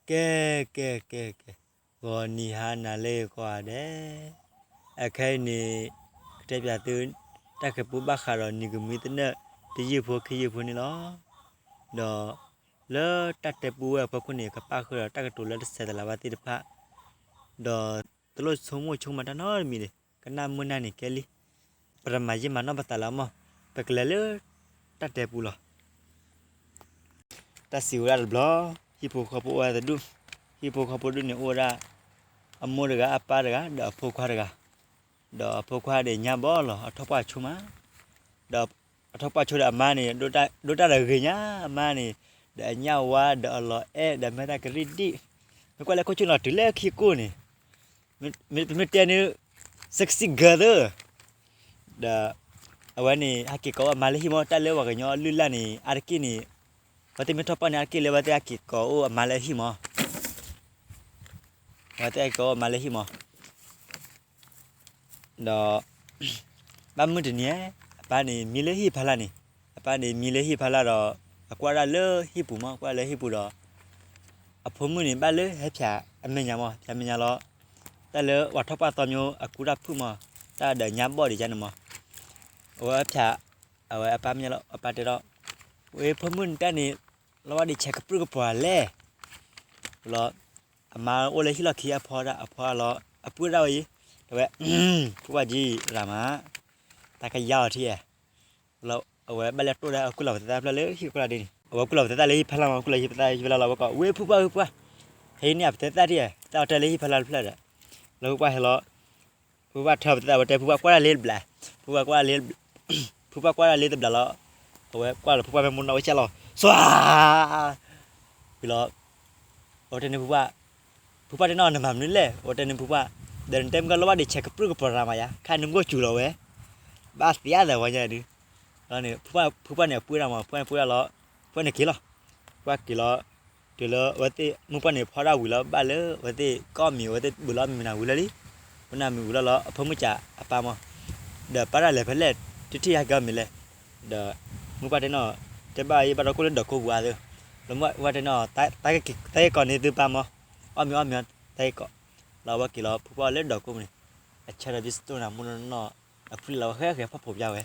ကဲ ကဲ ကဲ ကဲ, ဂီၤနံၤဟါနၤလၢကိးဂၤဒဲး, အခဲအံၤန့ၣ် ကတဲပၠးသု တၢ်ဃဲၤပူဘၣ်ဃးဒီးနံၤကမှံသနၢၣ် တယုၢ်ဖိခံယုၢ်ဖိန့ၣ်လီၤ. ဒီးလၢတၢ်တဲပူဝဲအဖီခိၣ်န့ၣ် ကပၣ်ဃုာ်ဒီးတၢ်ကတိၤလၢတဆဲးတလၤဘၣ်သ့ၣ်တဖၣ်, ဒီးတလိၣ်ဆိကမိၣ်ဆိကမးတၢ်နီတမံၤန့ၣ် ကနၣ်မုာ်နၢ်န့ၣ်ကဲလံ. ပတမၤယံာ်မၤနီၢ်ပသးလၢၤမး, ပကလဲၤလၢတၢ်တဲပူလီၤ. တၢ်စံးဝဲဒၣ်တဘျီ, ဟံၣ်ဖိဃီဖိအိၣ်ဝဲတဒူၣ်, ဟံၣ်ဖိဃီဖိဒူၣ်န့ၣ်အိၣ်ဝဲဒၣ် အမိၢ်တဂၤ အပၢ်တဂၤ ဒီးအဖိခွါတဂၤ, ဒီးအဖိခွါန့ၣ်ညါဘီလီၤ အထီၣ်ပှၢ်ဆိမး, ဒီးအထီၣ်ပှၢ်ဆိဒီးအမါန့ၣ် ဒိၣ်တၢ်ဒီးဂ့ၤညါ အမါန့ၣ်, ဒီးအညၣ်ဝါဒီးအလီၤအဲၣ်ဒီးမဲာ်သၣ်ကရံၣ်ဒံၣ်, မ့ၢ်ကွၢ်လၢခိၣ်ဆူၣ်နီၤတုၤလၢခံကိၢ်န့ၣ် မ့ၢ်ပမ့ၢ်တဲန့ၣ် sexy girl သၢ, ဒီးအဝဲန့ၣ် ဟဲက့ၤကိးအိၣ်အမါလၢဟံၣ်မး, တၢ်လၢပှၤကညီလုၢ်လၢ်န့ၣ် အါတက့ၢ်န့ၣ် အဝဲသ့ၣ်မ့ၢ်ထီၣ်ပှၢ်န့ၣ် အါတက့ၢ်လၢအဝဲသ့ၣ်ဟဲက့ၤကိးအိၣ်အမါလၢဟံၣ်မး, အဝဲသ့ၣ်ဟဲက့ၤကိးအိၣ်အမါလၢဟံၣ်မး ဒီး ဘၣ်မုၢ်တနံၤ အပၢ်န့ၣ်မံလၢဟံၣ်ဖီလာ်န့ၣ်, အပၢ်န့ၣ်မံလၢဟံၣ်ဖီလာ်ဒီး အကွၢ်ဒၣ်လၢဟံၣ်ပူၤမး, ကွၢ်လၢဟံၣ်ပူၤဒီး အဖိမုၣ်န့ၣ်ဘၣ်လၢဟဲဖၠးအမဲာ်ညါမး, ဖၠးမဲာ်ညါလီၤ. တၢ်လၢပှၤထီၣ်ပှၢ်သီမးအကူတၢ်ဖုၣ်မး, တၢ်ဒီးညါဘီၣ်ဒံးယါန့ၣ်မး, အဝဲဖၠး အဝဲအပၢ်မဲာ်ညါလီၤ. အပၢ်တဲဒီး ဝဲဖိမုၣ်နတၢ်န့ၣ် လီၤဝဲဒံးဆဲးကပြုၢ်ကပြီၤလဲၣ်, လီၤ. အမါအိၣ်လၢဟံၣ်လီၢ်ခံအဖီဒၣ် အဖီလီၤ အပုၢ်ဒၣ်ဝဲအံၤ, တဲဝဲ ဖုပှၢ်ကံရၤမး, တၢ်ကယါအီၤထံဧါ, လီၤအဝဲဘၣ်လဲၤတိၢ်ဒီးအကူၣ်လီၤပသဲသၣ်ဖျၢၣ်လၢဟံၣ်ဖီလာ်ဒ်န့ၣ်, အဝဲကူၣ်လီၤပသဲသၣ်လၢဟံၣ်ဖီလာ်မး, ကူၣ်လီၤဟံၣ်ဖီလာ်လီၤ အဝဲကိး ဝဲဖုပှၢ် ဖုပှၢ်, ဟဲန့ၢ်အပသဲသၣ်ထံဧါ, သၣ်အီၤတဲလၢဟံၣ်ဖီလာ်တဖျၢၣ်ဒီး, လီၤဖုပှၢ်ဟဲလီၤ ဖုပှၢ်ထၢပသဲသၣ် အဝဲတဲဖုပှၢ်ကွၢ်ဒၣ်လ့တဘျီ, ဖုပှၢ်ကွၢ်ဒၣ်လ့, ဖုပှၢ်ကွၢ်ဒၣ်လ့တဘျီလီၤ, အဝဲကွၢ်လီၤဖုပှၢ်ဖဲမူနီၣ်ဝဲကၢ်လီၤ သွါ ဝံၤလီၤ, အဝဲတဲန့ၢ်ဖုပှၢ်, ဖုပှၢ်တဲန့ၢ်အီၤ နမၤမနုၤလဲၣ်, အဝဲတဲန့ၢ်ဖုပှၢ်, ဒီးနတဲမုၢ်ကၢၢ်လီၤဘၣ်ဒံးဆဲးကပြုၢ်ကပြီၤရၤမးယါ, ခါနမုၢ်ကၢၢ်စူၤလီၤဝဲ, ဘၣ်သံအါသးဝဲညါဒုး, ဖုပှၢ်န့ၣ်အပှ့ၤဒၣ်မး, ဖုပှၢ်န့ၣ်ပှ့ၤဒၣ်လီၤ, ဖုပှၢ်န့ၣ်က့ၤလီၤ, ဖုပှၢ်က့ၤလီၤ, တုၤလၢအဝဲသ့ၣ်မုၢ်ပှၢ်န့ၣ်ဖီဒၣ်ဝံၤလီၤ ဘၣ်လၢအဝဲသ့ၣ်ကအီၣ်မ့ၤ အဝဲသ့ၣ်ဘုးလီၤအီၣ်မ့ၤမနၤဝံၤလီၤလံ, မုၢ်နၤမ့ၤဝံၤလီၤလီၤ အဖိမုၣ်ကးအပၢ်မး, ဒီးပၢ်ဒၣ်လဲၤဖဲလဲၣ် တထံၣ်ဟဲက့ၤအီၣ်မ့ၤလဲၣ်, ဒီးမုၢ်ပှၢ်တဲန့ၢ်အီၤ, တဲဘၣ်ယဘၣ်ဒီးကိၣ်လၢဒီးကိပူၤအါသၢ, လၢမုၢ်ပှၢ်တဲန့ၢ်အီၤ, တၢ်က့ၤကိးန့ၢ်သုပၢ်မး, အီၣ်မ့ၤအီၣ်မ့ၤ တၢ်က့ၤကိး, လီၤအဝဲက့ၤလီၤ ဖုပှၢ်လၢဒီးကိပူၤန့ၣ်, အဆၢဒီးဘံစတိၢ်နၤမူနီၢ်နီၢ်, အဖုလီၤဝဲဃဲဃဲဖီၣ်ဖိးပျါဝဲ,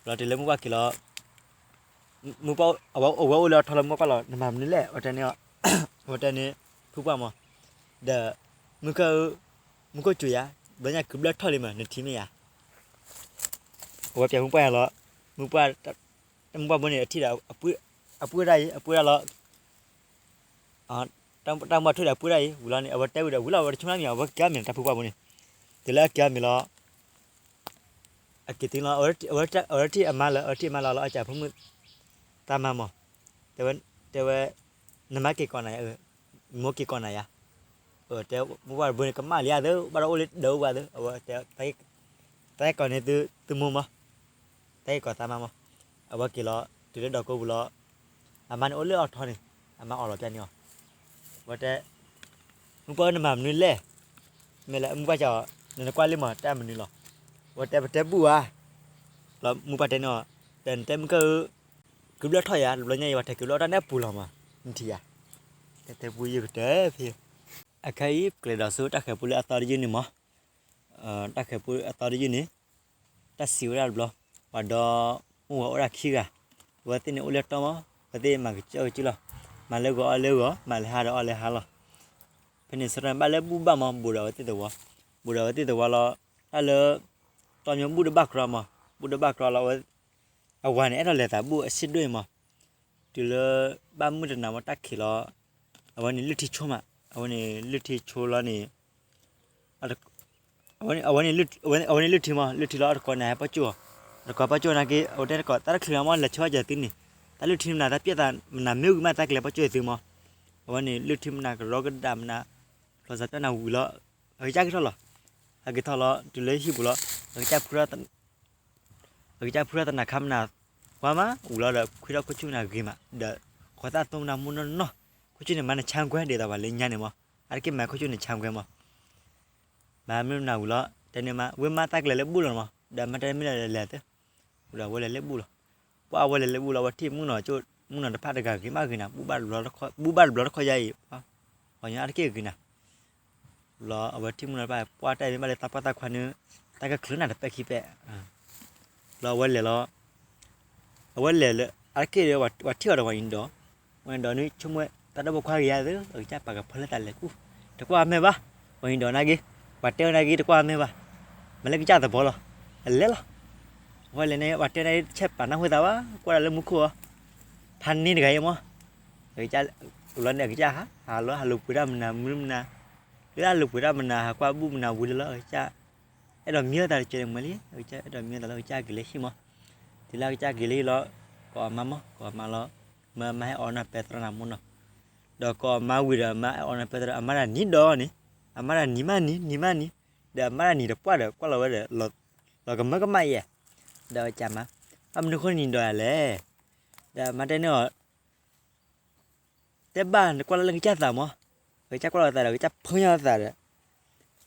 လီၤတုၤလၢမုၢ်ပှၢ်က့ၤလီၤ မုၢ်ပှၢ်, အဝဲအိၣ်ဝဲအိၣ်လၢအထီလၢမုၢ်ပှၢ်လီၤ နမၤမနုၤလဲၣ် အဝဲတဲန့ၢ်, အဝဲတဲန့ၢ်, ဖုပှၢ်မး, ဒီး, မုၢ်ကၢၢ်, မုၢ်ကၢၢ်စူၤယါ, ဘျီညါကုဘျၢထီၣ်လံမး နထံၣ်မ့ၢ်ယါ, အဝဲပၠးမုၢ်ပှၢ်ယါလီၤ, မုၢ်ပှၢ်, မုၢ်ပှၢ်ဘိန့ၣ်အထံၣ်ဒီး, အပှ့ၤဒၣ်အံၤ အပှ့ၤဒၣ်လီၤ တၢ်မုၢ်ပှၢ်ထွဲဒီးအပှ့ၤဒၣ်အံၤ ဝံၤလီၤန့ၣ် အဝဲတဲဝံၤဒီးဝံၤလီၤ အဝဲတဆိကမိၣ်မံၤ အဝဲက့ၤအီၣ်မ့ၤန့ၣ် တၢ်ဖုပှၢ်ဘိန့ၣ်, တုၤလၢအက့ၤအီၣ်မ့ၤလီၤ, အက့ၤတုၤလီၤ အဝဲထံၣ်အမါလၢ အဝဲထံၣ်အမါလီၤလီၤ အကးဖိမုၣ်, တၢ်မါမး, တဲဝဲ, နမါက့ၤကိးနၤယါ, မိၢ်က့ၤကိးနၤယါ, တဲမုၢ်ပှၢ်တဘိန့ၣ် ကမၣ်လံဧါသၢ ဘၣ်ဒီးအိၣ်လၢဒၢးအိၣ်ဘၣ်သၢ အဝဲ, တၢ်က့ၤကိးန့ၢ်သုမုၣ်မး, တၢ်က့ၤကိးသးမါမး, အဝဲက့ၤလီၤ တုၤလၢဒီးကိပူၤလီၤ, အမါန့ၣ်အိၣ်လၢအီၤထီန့ၣ်, အမါအီၣ်လီၤပျါန့ၢ်အီၤ, အဝဲတဲ, မုၢ်ပှၢ်နမၤမနုၤလဲၣ်, မ့ၢ်လၢမုၢ်ပှၢ်ကးအီၤ, နနကွၢ်လံမး တၢ်မနုၤလီၤ, အဝဲတဲပတဲဘူၣ်ဧါ, လီၤမုၢ်ပှၢ်တဲန့ၢ်အီၤ, ဒီးနတဲမုၢ်ကၢၢ်, ကုဘျၢထီၣ်ယါ တဘျီညါအံၤ ပှၤထဲးကုဘျၢထီၣ်တၢ်န့ၣ်အပူၤလီၤမး, နထံၣ်ယါ, တဲပူၤယုၢ်ကတၢၢ်ဖဲ, အခဲအံၤ ပကလဲၤဒီးဆူတၢ်ဃဲၤပူလၢအသီတယုၢ်န့ၣ်မး, တၢ်ဃဲၤပူအသီတယုၢ်န့ၣ်, တၢ်စံးဝဲဒၣ်တဘျီ, ပှၤဒီမါဝၤအိၣ်ဒၣ်ခံဂၤ, အဝဲသ့ၣ်န့ၣ်အိၣ်လၢတီၢ်မး, အဝဲသ့ၣ်မၤကစၢၢ်ကစၢၢ်လီၤ, မၤလၢဂီၤအီၣ်လၢဂီၤ, မၤလၢဟါဒီးအီၣ်လၢဟါလီၤ, ဖဲန့ၣ်ဆၢကတီၢ်န့ၣ် ဘၣ်လၢဘူၣ်ဘၣ်မး ဘူးဒီးအဝဲသ့ၣ်သဝီ, ဘူးဒီးအဝဲသ့ၣ်သဝီလီၤ, တၢ်လၢ တီၢ်မးဘူၣ်တဘၣ်ကြီမး, ဘူၣ်တဘၣ်ကြီလီၤ, အဝၤန့ၣ် အဲၣ်ဒိးလဲၤသးဘူၣ်အဆ့ၣ်ဒိၣ်အံၤမး, တုၤလၢ ဘၣ်မုၢ်တနၤမး တၢ်ခံးလီၤ, အဝဲန့ၣ်လုၢ်ထံဆိမး, အဝဲန့ၣ်လုၢ်ထံဆိလီၤန့ၣ်, အဝဲန့ၣ်လုၢ်ထံမး လုၢ်ထံလီၤ အတကိးန့ၣ်ဟဲပီၢ်ကၠိၣ်အီၤ, တကိးပီၢ်ကၠိၣ်နာ်က့ အဝဲတဲတကိး တၢ်တချုးမး လဲၤဆိကၠီၤသုန့ၣ်, တၢ်လုၢ်ထံမနုၤ တၢ်ပျဲၢ်သးမနုၤ မ့ၢ်ဝံၤမး တၢ်ကလဲၤပီၢ်ကၠိၣ်အီၤသုမး, အဝဲန့ၣ်လုၢ်ထံမနုၤ ကရီကဒၣ်မနုၤ, ဖျီစးပျဲၢ်နၤဝံၤလီၤ, အကစၢ်က့ၤထီၣ်လီၤ, ဟဲက့ၤထီၣ်လီၤ တုၤလၢဟံၣ်ပူၤလီၤ, အကစၢ် အကစၢ်ဖုထီၣ်သနၤခါမနၤ, ကွၢ်မး ဝံၤလီၤဒီး ခွံထီၣ်ခိၣ်ဆူၣ်မနၤဂ့ၤမး ဒီး ဃီသၣ်သိမနၤမူနီၢ်နီၢ်, ခိၣ်ဆူၣ်န့ၣ် မၤနဆါကွဲဒ်သိးပှၤလၢညါန့ၣ်မး, အါတက့ၢ်မၤခိၣ်ဆူၣ်န့ၣ်ဆါကွဲမး, မၤမုၢ်နၤဝံၤလီၤ, တဲန့ၢ်မး ဝဲမးတၢ်ကလဲၤလၢဘူၣ်လီၤမး, ဒီးမၤတၢ်မ့ၢ်လၢလဲၤသ့, ဝံၤဒီးဝဲလဲၤလၢဘူၣ်လီၤ, ပှၢ်ဝဲလဲၤလၢဘူၣ်လီၤ ဝဲထံၣ်မုၣ်နီၤကၠိၣ် မုၢ်နီၢ်တဖၣ်တဂၤဂ့ၤမးဂ့ၤနၤ, ဘူၣ်ဘၣ်တဘျီတခီယါအံၤ, ပှၤညီအါတက့ၢ်ဂ့ၤနၤ. ဘျီအဝဲထံၣ်မုၢ်နီၢ်တဖၣ် ပှၢ်တၢ်အံၤမ့ၢ်ဘၣ်လၢသးပှၢ်သးခွါန့ၣ်, တၢ်ကချုးနၤတပဲာ်ခံပဲာ်. ဘျီအဝဲလဲၤလီၤ, အဝဲလဲၤလၢအါတက့ၢ်ဒီး ပှၤထံၣ်အီၤဒီးပှၤအံၤဒီး, ပှၤအံၤဒီးန့ၣ် ဆိကမိၣ်တၢ်ဒီဖိခွါဂ့ၤဧါသ့, အကစၢ်ပာ်ကဖၢလၢသးလဲၤကူၣ်, တကွၢ်အမဲာ်ဘၣ်, ပှၤအံၤဒီးနာ်က့, ပှၤတဲဝဲနာ်က့ တကွၢ်အမဲာ်ဘၣ်, မၤလၢကစၢ်သဘီလီၤ, အလဲၤလီၤ. အဝဲလဲၤန့ၣ် ပှၤတဲဝဲနာ်က့ တဆဲးပာ်နၢ်ဟူသးဘၣ်, ကွၢ်ဒၣ်လၢမူခိၣ်အီၤ, ဖးန့ၢ်တဂၤအံၤမး, အကစၢ်, လီၤန့ၣ် အကစၢ်ဟး, ဟးလီၤ ဟးလိာ်ပှ့ၤတၢ်မနၤမနုၤမနၤ, လၢဟးလိာ်ပှ့ၤတၢ်မနၤ ဟးကွၢ်ဘူၣ်မနၤဝံၤလၢလီၤ, အကစၢ် အဲၣ်ဒိးမံအသးတကဲးန့ၣ်မးလံ, အကစၢ်အဲၣ်ဒိးမံအသးလၢကစၢ်က့ၤလၢဟံၣ်မး, တုၤလၢကစၢ်က့ၤလၢဟံၣ်လီၤ, ကိးအမါမး, ကိးအမါလီၤ, မၢမါဟဲအီၣ်နၢ်ပဲတြီနၤမ့ၢ်နီၤ, ဒီးကိးအမါဝံၤဒီး အမါအဲၣ်အီၣ်နၢ်ပဲတြီ အမါတၢ်နံၤဒီးန့ၣ်, အမါတၢ်နံၤမးနံၤ နံၤမးနံၤ, ဒီးအမါတၢ်နံၤတပှၢ်ဒီး ကွၢ်လီၤဝဲဒီး, လီၤကမၢကမၣ်ယဲၢ်, ဒီးကမါ, ဘၣ်မနုၤဃိနံၤဒီးယၤလဲၣ်, ဒီးအမါတဲန့ၢ်အီၤ တဲဘၣ်နကွၢ်လၢလၢကစၢ်သးမး, ကစၢ်ကွၢ်လီၤသးဒီး ကစၢ်ဖုညါသးဒီး,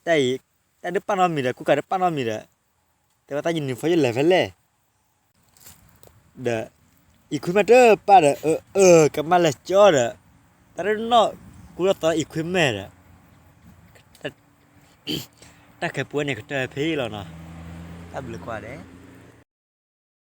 တၢ်အံၤ, တၢ်ဒုးပာ်နီတမံၤဒီး ကူကၤဒုးပာ်နီတမံၤဒီး, တဲဝဲတၢ်ယနံၤဖီယလဲၤဖဲလဲၣ်, ဒီး, အံၤခွံမဲာ်တပၢ်ဒီး အၢ အၢ ကမၣ်လဲၤကၠီဒီး, တၢ်ရ့နီၣ်, ကူထီၣ်သီအံၤခွံမဲာ်ဒီး, တၢ်ခဲပူၤန့ၣ်ကတၢၢ်ဖဲလီၤနီၤ, တၢ်ဘျုးကွၢ်ဒဲး